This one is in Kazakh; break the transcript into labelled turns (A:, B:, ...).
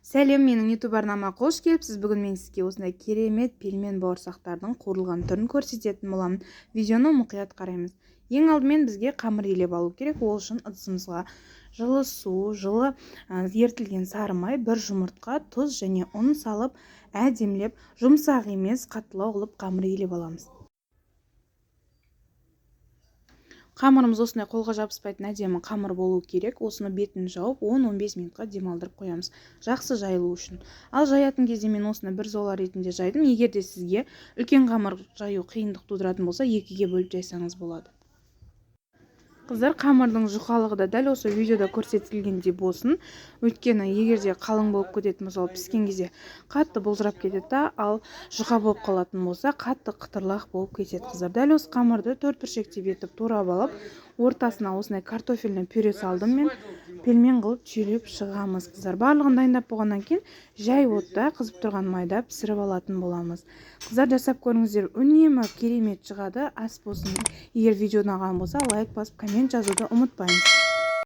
A: Сәлем, менің YouTube арнама қош келіпсіз. Бүгін мен сізге осындай керемет пельмен бауырсақтардың қуырылған түрін көрсететін боламын. Видеоны мұқият қараймыз. Ең алдымен бізге қамыр илеп алу керек. Ол үшін ыдысымызға жылы су, жылы ерітілген сары май, бір жұмыртқа, тұз және ұн салып, әдемілеп, жұмсақ емес, қаттылау қылып қамыр илеп аламыз. Қамырымыз осындай қолға жабыспайтын әдемі қамыр болу керек. Осыны бетін жауып 10-15 минутқа демалдырып қоямыз, жақсы жайылу үшін. Ал жаятын кезде мен осыны бір зола ретінде жайдым. Егер де сізге үлкен қамыр жаю қиындық тудыратын болса, екіге бөліп жайсаңыз болады. Қыздар, қамырдың жұқалығы да дәл осы видеода көрсетілгендей болсын. Өйткені егер де қалың болып кететін болса, ол піскен кезде қатты бұлжырап кетеді да, ал жұқа болып қалатын болса, қатты қытырлақ болып кетеді. Қыздар, дәл осы қамырды төрт бүршектеп етіп турап алып, ортасына осындай картофельный пюре салдым мен. Пельмен қылып түйелеп шығамыз. Қыздар, барлығын дайындап болғаннан кейін жай отта қызып тұрған майда пісіріп алатын боламыз. Қыздар, жасап көріңіздер, үнемі керемет шығады. Ас болсын. Егер видео ұнаған болса, лайк басып, коммент жазуды ұмытпаймыз.